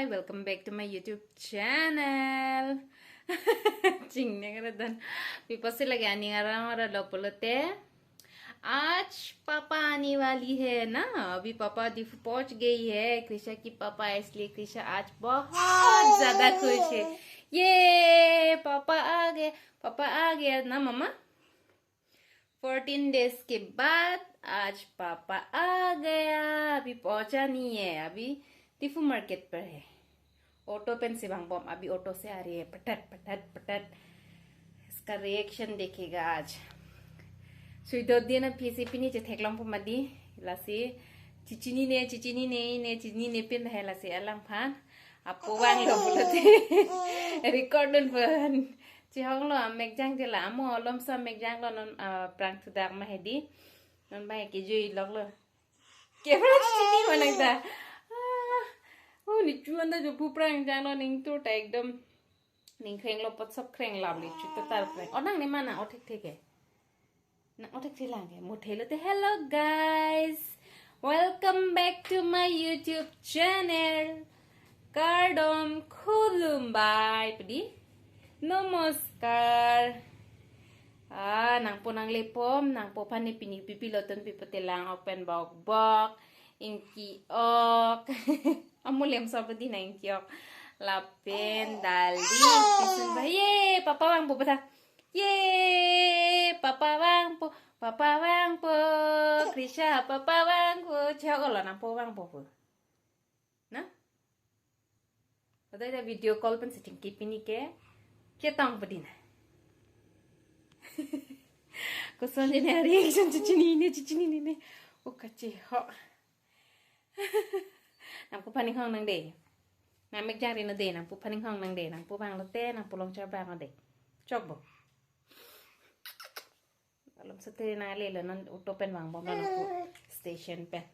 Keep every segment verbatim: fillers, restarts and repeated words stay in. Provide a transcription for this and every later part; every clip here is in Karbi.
Welcome back to my YouTube channel. Chingnang ra dan. Pi apotsi lake aning aram ra lo pulote, आज पापा आने वाली है ना, अभी पापा दिफू पहुंच गई है। कृषा की पापा, इसलिए कृषा आज बहुत ज्यादा खुश है। ये पापा आ गए, पापा आ गया ना मम्मा। फोर्टीन डेज के बाद आज पापा आ गया। अभी पहुंचा नहीं है, अभी दिफू मार्केट पर है। ऑटो pen si vangbom, अभी ऑटो से आ रही है। पटट पटट पटट। इसका रिएक्शन देखिएगा आज। Suido din aphi si pini chetheklongpo mati. Lasi chechinine, chechinine, ne chinine pen hai lasi alangphan apo vanglo pulote record dunpon. Chehonglo, amek jangje la, amo alomso amek janglo, non ah, prang thudak ma hedi. Non ba kejui loklo. Camera chini manang ta. Ah, oh, ne chu anta jo pu prang janglo, ning tur ta ekdom ning khrenglo, pot sop khreng, lamli chu ta tar khreng. Oh, nang ne mana othek thek ke. Nang othek thek lang ke. Mo thelo te, hello guys. Welcome back to my YouTube channel. Kardom, khulumbai pedi, namaskar. Ah, nangpo nanglepom, nangpo aphan ne pini pipi lotun pipo te lang ok pen bok bok, ingki ok. Amo lemso pedi na ingki ok. Lapen dali, pisun ba, ye, papa vangpo pata. Ye, papa vangpo, papa vangpo. Krisha, papa vangpo. Chehok olo nangpo vangpo pu. Na? Ada ada video call pen setting kipini ke. Chetong pedi na. Koson je ne reaction chechinine, chechinine. O kachehok. Nangpo aphan inghong nang de. Nang mek jangri no de, nangpo aphan inghong nang de, nangpo vanglo te, nangpo long char vang de. Chokpo. Alomso te nanglelo, non auto pen vangbom, non nangpo station pen.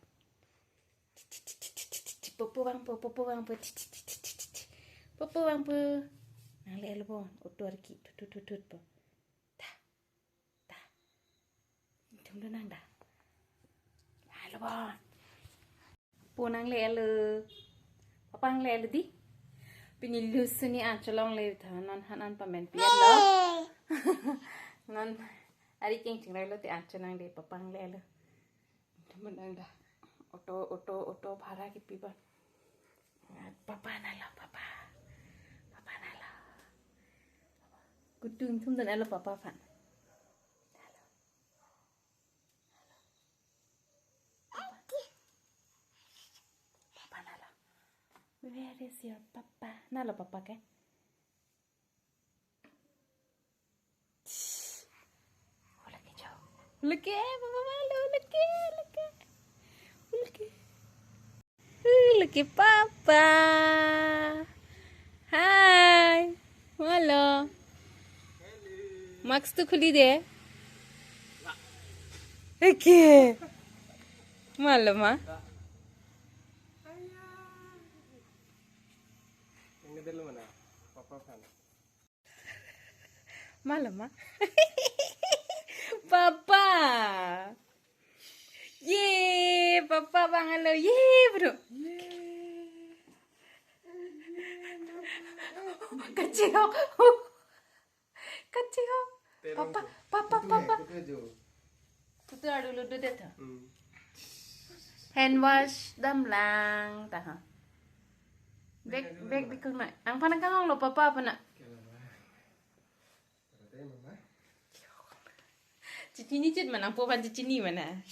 Popo vangpo, popo vangpo, popo vangpo. Nanglelo po, auto arki, tut tut tut tut po. Ta, ta. Thum do nang da. Halo po. Po nanglelo. Papa nanglelo di. Pini lusuni an cholongle tha, non han an pamen piat lo. Non ari keng chingrai lo te an chonang de, papa nanglelo. Thum do nang da. Auto, auto, auto bhara kipi ba. Papa nalo, papa. Papa nalo. Kutung thum do nalo papa aphan. Papa nalo. Where is your papa? Nalo papa ke? Leke jo. Leke, papa malo, leke, leke. Leke. Uh, leke papa. Hai. Malo. Mask tu khuli de. Leke. Malo ma. Yang gede lo mana? Papa kan. Malo ma. Papa. Ye, papa vanglo. Ye, bro. Kachehok. Kachehok. Papa, papa, papa. Putu arlo ludu de tha. Hand wash damlang ta ha. Bag, bag bikung na. Nangphan nang kanghong lo papa aphan na. Chechini chit mana, po aphan chechini mana.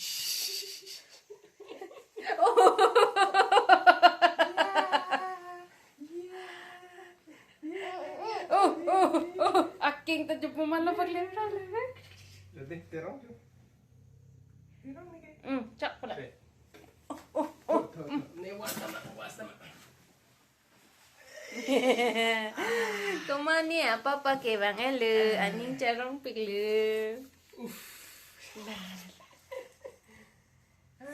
Oh, oh, oh, aking ta jupu mana paglem rale. Jadi terong ju. Terong ni ke. Hmm, chak pula. Oh, oh, oh. Ne was sama, was sama. Komane apapa kevang elo, aning charongpiklo.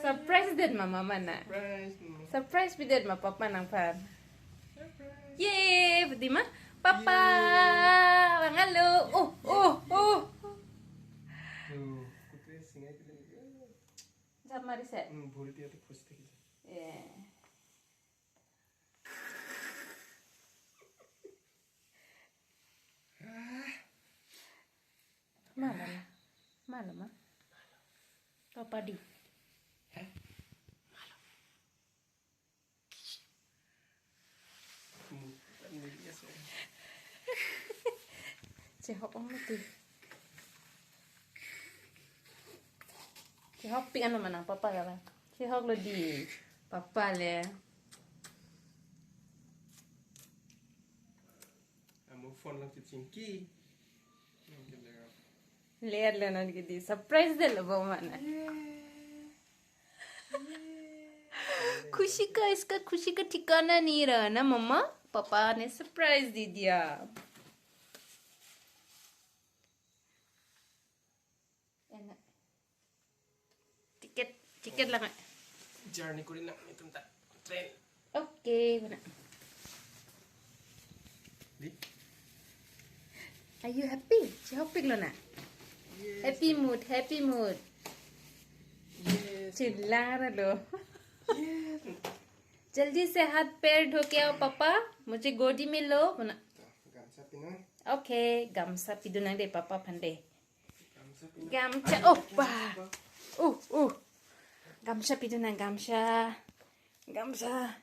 Surprise det ma mama na. Surprise, mama. Surprise pidet ma papa nangphan. Surprise. Ye, pedi ma? Papa. Ye. Vanglo. Oh, oh, oh. Tuh, kutu singai pidet. Jam mari se. Hmm, bhul dia tu pus tiki. Yeah. Malo ma. Malo ma. Papa di. Chehok ong lo ti. Chehokpik ano manang papa ka ba. Chehok lo di. Papa le. Amo phone lang chichingki. Ler lo non kidi surprise de lo bo mana. खुशी का इसका खुशी का ठिकाना नहीं रहा ना मम्मा। पापा ने सरप्राइज दे दिया। Ticket, ticket lang. Journey kori nang itum ta train. Okay, mana. Di? Are you happy? Chehokpik lo na? Yes. Happy mood, happy mood. Yes. Chilang ra lo. Yes. जल्दी से हाथ पैर धो के आओ पापा, मुझे गोदी में लो, mana. Gamsa pidun. Okay, gamsa pidun nang de papa aphan de. Gamsa pidun. Gamsa, oh, bah. Uh, uh. Gamsa pidun nang, gamsa. Gamsa.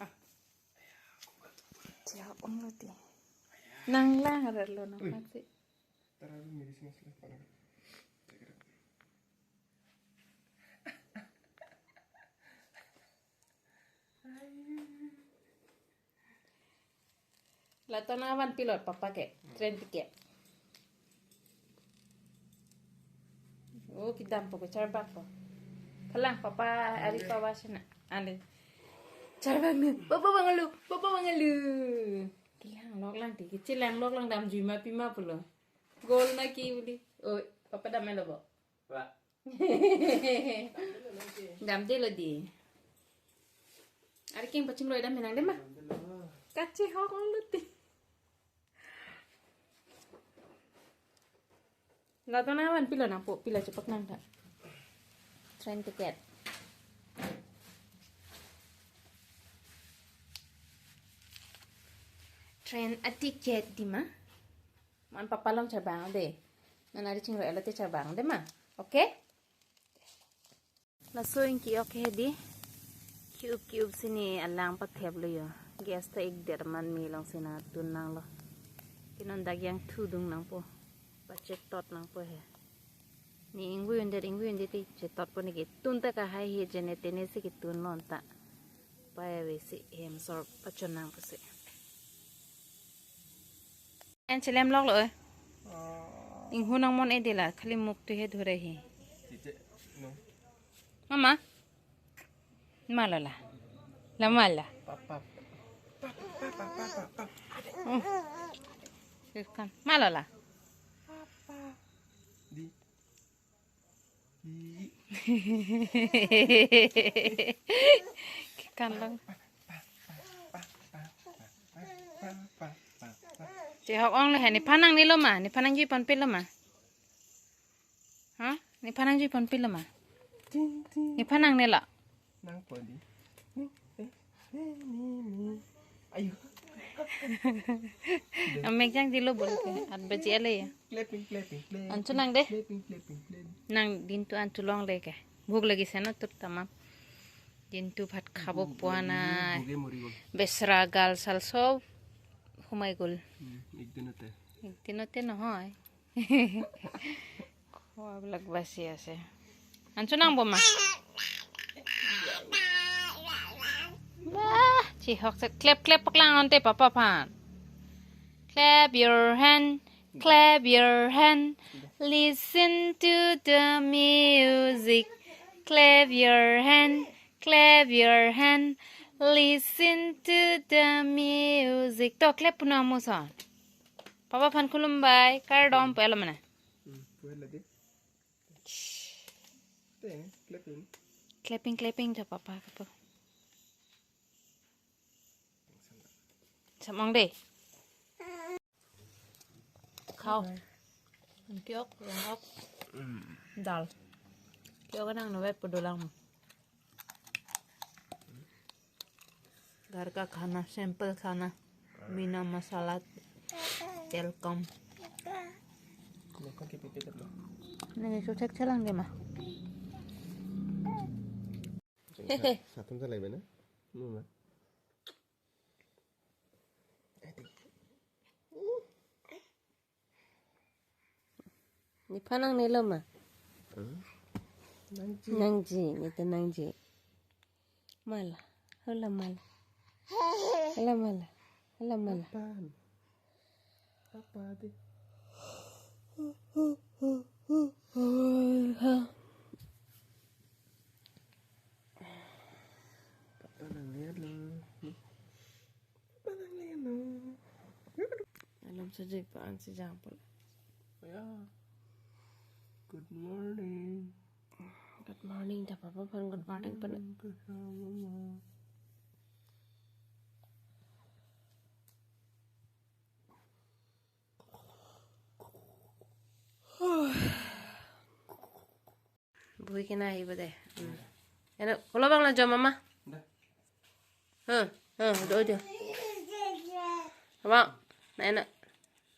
Ah. Chehok ong lo ti. Nang lang ra lo nang. Ui. Pasti. Tara medicine sila pala. Latum nangvanpi lo papa ke train ticket. Oh, kedampo ke charbak po. Kalang papa ari pawa sina. Ande. Charbak nu. Papa bang alu, papa bang alu. Kelang lok lang ti, kechelang lok lang damjui ma pima pulo. Gol na ki uli. Oh, papa dam lo bo. Wa. Damde lo di. Ari keng pachingloi dam henang de ma. Damde lo. Kachehok ong lo ti. Latum nangvanpi lo nangpo, pila chepak nang ta. Train ticket. Train a ticket di ma. Man papa long charbang de. Man ari chingroi alo te charbang de ma. Okay? Laso ingki ok he di. Ki-up ki-up si ne alang pathep lo yo. Gas ta ik der man me long si nangtun nang lo. Ti non dak jangthu dung nangpo. Pachetot nangpo he. Ne ingvoi un det ingvoi un det ti chetotpo ne ketun ta kahai he jene tene si ketun lo ta. Pai ave si hem sor pachon nang pusi. En chelem lok lo eh. Ah. Inghu nang mon e de la khali muk tu he dhure he. Tite, no. Mama. Malo la. La mala. Papa. Papa, papa, papa, papa. Hmm. Kekan. Malo la. Papa. Di. Di. Kekan long. Chehok ong le he, nephan nangne lo ma, nephan nangjui ponpe lo ma. Ha? Nephan nangjui ponpe lo ma. Ting, ting. Nephan nangne lo. Nangpo di. Ni, eh, ni, ni, ni. Ayu. Amek jangji lo bol ke. At baji ale ya. Clapping, clapping, clapping. Anchu nang de. Clapping, clapping, clapping. Nang dintu anchu longle ke. Bhok lagise na tur tamam. Dintu bhat khabo po nai. Bhok lagi, bhoke mori gol. Besra gal sal sob humai gol. Hmm, ek din hote. Ek din hote nohoi. Khua bilak basi ase. Anchu nang bo ma. Bah, chehok se clap clap paklang ante papa aphan. Clap your hand, clap your hand. Listen to the music. Clap your hand, clap your hand. Listen to the music. To clap puno amuson. Papa aphan khulumbai, kardom pu elo mana. Hmm, pu elo di. Teng, clapping. Clapping, clapping to papa kapo. Samong de. Khao. Kiok, long ok. Dal. Kiok nang nove pudolang. घर का खाना, सिंपल खाना, बिना मसाला, तेल कम। Lekhan kipi pi teplo. Nangkeso thekthelang dei ma. Sa-, satum sa laibe na? Mama. Nephan nangnelo ma? Hmm? Nangji. Nangji, neta nangji. Mala, hala mala. Hala mala. Hala mala. Aphan. Apa dei? Papa nangnelo. Papa nangnelo. Alam sejak pa an sejak pula. Ya. Good morning. Good morning, dah papa phan good morning phan. Good morning. Bui kena ahibo dei. Hmm. Eno, kolo bang la jom mama? Dah. Huh, huh, do do. Abang, na eno.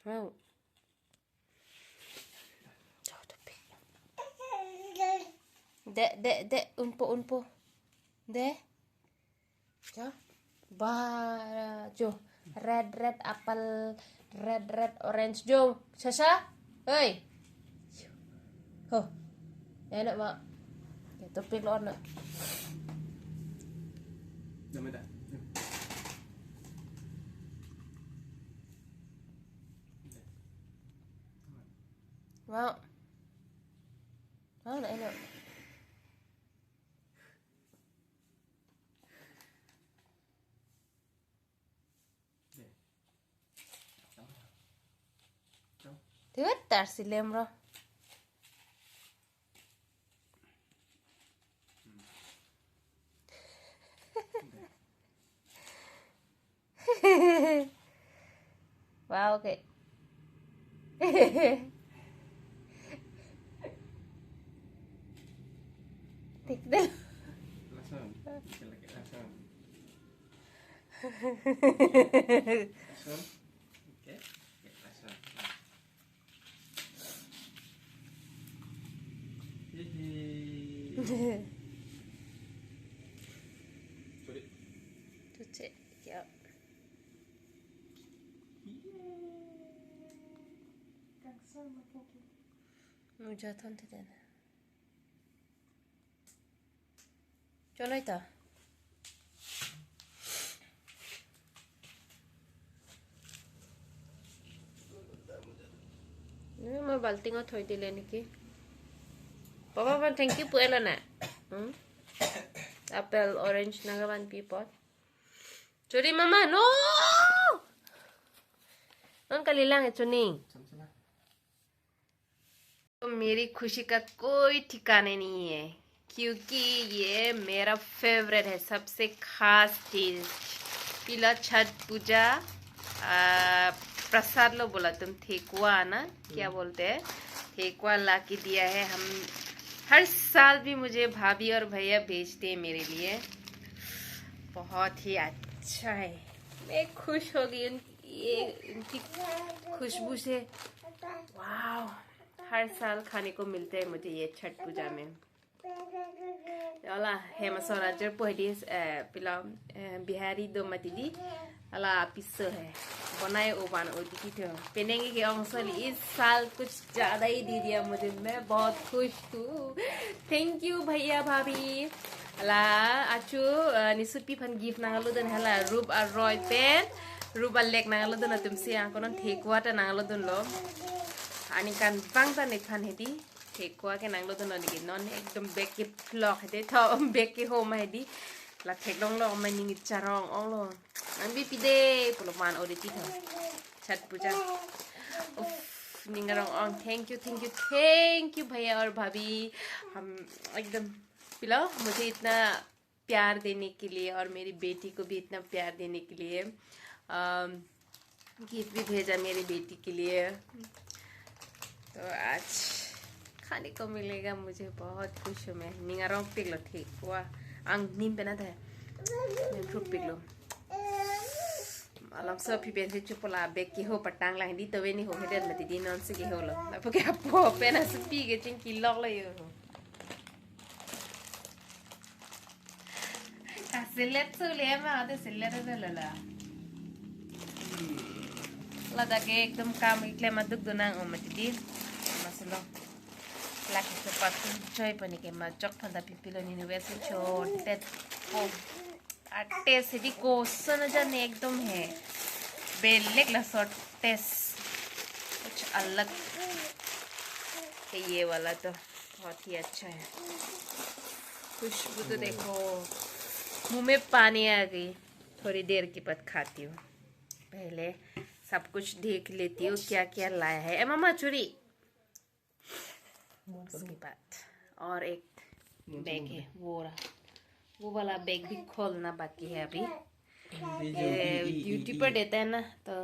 Wow. Dek, dek, dek, unpo, unpo. Dek. Jo. Ba, jo. Red, red apple, red, red orange. Jo, sasa. Hei. Ho. Ya, nak, mak. Ya, topik lo, nak. Dame dah. Mau. Mau, nak, nak. Tut, tarsi lem ro. Wow, okay. Tik deh. Langsung. Langsung. Oke. Oke, langsung. Hihi. Sorry. Cuci, ya. Iya. Kangsar makin. Mujaton tidak. Choloi ta. Ini ma balting o thoi dile niki. Papa phan thank you pu-elo na. Hmm? Apple, orange nangvanpi apot. Chori mama, no. Non kalilang e choni. तो मेरी खुशी का कोई ठिकाने नहीं है, क्योंकि ये मेरा फेवरेट है, सबसे खास चीज। पहला छठ पूजा, आ, प्रसाद lo बोला तुम, ठेकुआ ना, क्या बोलते हैं, ठेकुआ ला के दिया है। हम हर साल भी मुझे भाभी और भैया भेजते हैं मेरे लिए। बहुत ही अच्छा है, मैं खुश हो गई उन ये इनकी खुशबू से, वाओ, हर साल खाने को मिलते हैं मुझे ये छठ पूजा में। Hala, hem asor ajir pohdi, eh, pila, eh, Bihari do mati di, hala piso hai, bonai oban odi kito. Penengi ke ongsoli, is साल कुछ ज्यादा ही दे दिया मुझे, मैं बहुत खुश हूँ। Thank you भैया भाभी। Hala, achu, eh, nesupi phan gift nanglodun hala, Rup aroi pen, Rup alek nanglodun atum si, angkonon ठेकुआ ta nanglodunlo. Aningkan bang ta nephan hedi, ठेकुआ ke nanglodunlo niki, non ekdom bag ke phlok hedi, tho bag ke homa hedi. La theklonglo, ma ning charong onglo. Nangbi pide, pulo man odi ti tho. Chhath पूजा। उफ, ning arong-ong, thank you, thank you, thank you भैया और भाभी। हम एकदम, पिलाओ, मुझे इतना प्यार देने के लिए और मेरी बेटी को भी इतना प्यार देने के लिए, अम, गिफ्ट भी भेजा मेरी बेटी के लिए। तो आज खाने को मिलेगा, मुझे बहुत खुश हूँ मैं। Ning arongpiklo thekua, ang nim pena tha. Ning arongpiklo। Alam so aphi pensi chopo la bag keho patang la hindi to veni ho heden mati di non si keholo. Lapu ke apo pen asupi ke chingkilok lo yo. Kasilet sule ma ade silet ade lala. Ladak ke ekdom kam iklem aduk do nang-o mati di. Masalo. Lake sepat choi pani ke majok thanda pipilo nini wes chotet. Oh. Ate sidi koson aja ne ekdom hai. Belek la sort taste. Kuch alag hai ye wala to. बहुत ही अच्छा है। खुशबू तो देखो, मुंह में पानी आ गई। थोड़ी देर के बाद खाती हूँ। पहले सब कुछ देख लेती हूँ क्या क्या लाया है। ए मामा, चूड़ी। उसके बाद और एक बैग है, वो रहा। वो वाला बैग भी खोलना बाकी है अभी। ये ड्यूटी पर देता है ना, तो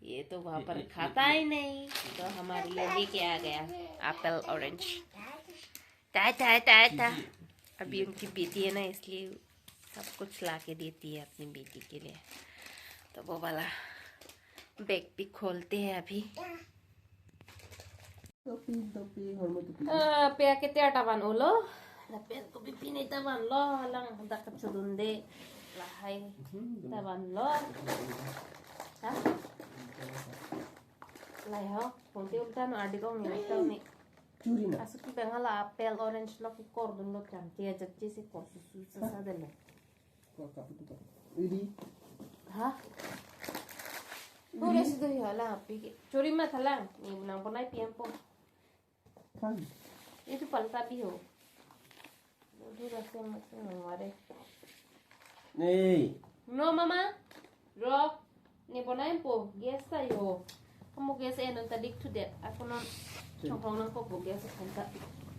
ये तो वहाँ पर खाता ही नहीं, तो हमारे लिए लेके आ गया एप्पल, ऑरेंज। ता ता ता ता। अभी उनकी बेटी है ना, इसलिए सब कुछ ला के देती है अपनी बेटी के लिए। तो वो वाला बैग भी खोलते हैं अभी। Topi, topi, hormu topi. Ah, pia ke tia ta van-olo. Lapen kopi pine ta vanlo, alang dak kachudunde. Lahai ta vanlo. Ha? Lahai ho, pon te ulta no adik ong ni, ulta ni. Churi na. Asu ki bengal apple, orange lo ki kordun lo kam. Tia jak jisi kor susu sasa dele. Ko kapu tu. Idi. Ha? Pu resi do hi hala api ke. Churi ma thalang. Ni nang bonai piam po. Kan. Itu palta bi ho. Dodi rasa masih nang ware. Nei. No, mama. Ro. Ne bonai po. Gas ta yo. Kamu gas eh non ta dik tu det. Aku non. Chongkong nang kok bo gas kan ta.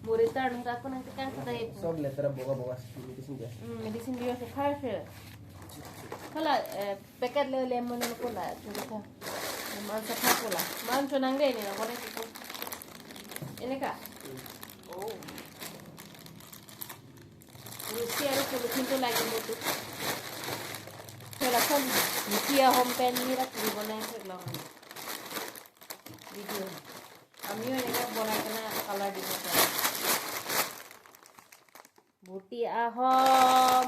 Muri tar nang ta aku nang tekan ta dai. Sob letra boga boga si medicine dia. Hmm, medicine dia se khai se. Hala, eh, packet le lemon ko la, churi ka. Man sa pha ko la. Man cho nang de ni na ko ne ko. Ini ka. Oh. Rusi aru puluh pintu lagi mutu. Kela son rusi ahom pen mira puri bonai sek long. Video. Ami ini ka bonai kena color di sini. Buti ahom,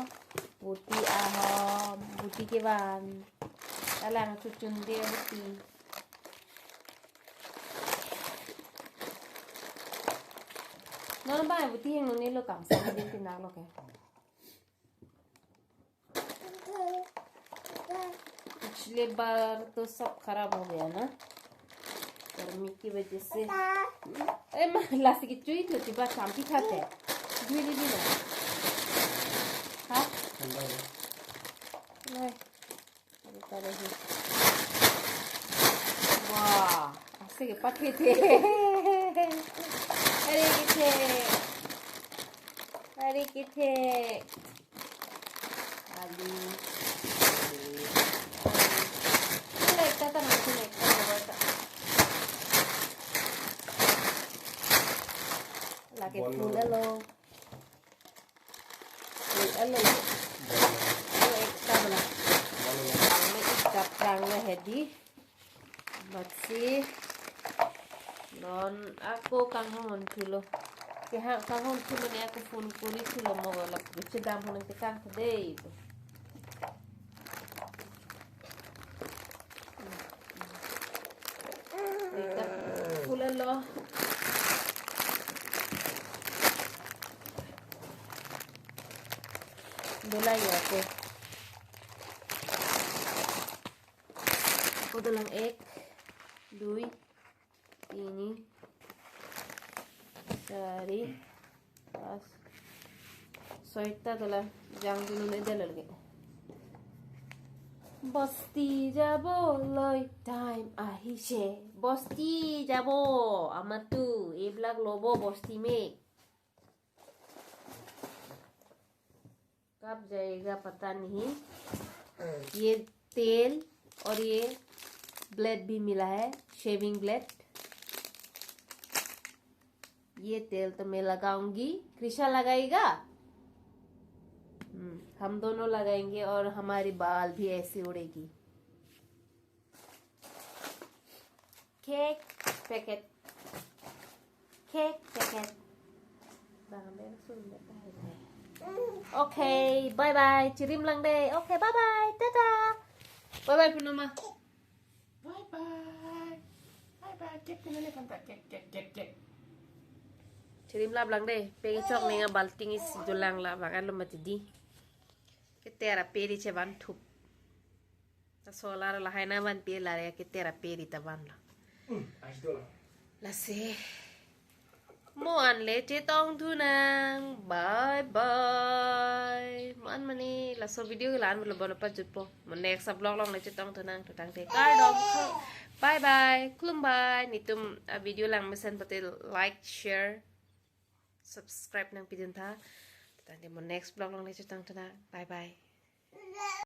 buti ahom, buti kevan. Talang chuchun dia buti. Non ba buti yang nuni lo kam sa din tinang lo ke. पिछले बार तो सब खराब हो गया ना, गर्मी की वजह से। ए, मा, लासी की चुई तो तिबा चांपी खाते। जुई ली ना। हाँ? ठंडा है। नहीं। अरे, करे ही। वाह, ऐसे के पठे थे। अरे, किथे। अरे, किथे। Adi. Lekta ta mati lekta ta. Lake phul alo. Phul alo. Phul ekta bana. Ang me ikap rang le hedi. Matsi non ako kanghon thulo. Kehang kanghon thulo ne ako phone kuri thulo mo wala. Biche dam honang te kang dei. Ita phul alo. Dola ya ako. Ako dolang ek, dui, tini, sari, pas, soita dolang, jang dulu ne dolang ke. বস্তি যাবলৈ টাইম আহিছে। বস্তি যাব, আমাতো এইবিলাক ল'ব বস্তি মেক। कब जाएगा पता नहीं। ये तेल और ये ब्लेड भी मिला है, शेविंग ब्लेड। ये तेल तो मैं लगाऊंगी, कृषा लगाएगा। हम्म, हम दोनों लगाएंगे और हमारी बाल भी ऐसी उड़ेगी। Cake packet. Cake packet. Bang, bang, sun, bang, bang. Okay, bye bye. Chirim lang dei. Okay, bye bye. Tata. Bye bye, Punoma. Bye bye. Bye bye. Cake, cake, cake, cake, cake. Chirim lap lang dei. Pengchok ning abalting isi dolang la bang alo mati di. Ketera peri chevan thup. Ta solar lahai na van pe la ya ketera peri ta van lo. Hmm, ais dolang. Lasi. Mo-an le chetong thunang. Bye bye. Mo-an mane laso video kelan bolo bolo pajutpo. Mo next vlog along le chetong thunang. Tutang te kardom. Bye bye. Khulumbai. Netum a video lang mesen pate like, share, subscribe nangpidun tha. Tutang te mo next vlog along le chetong thunang. Bye bye.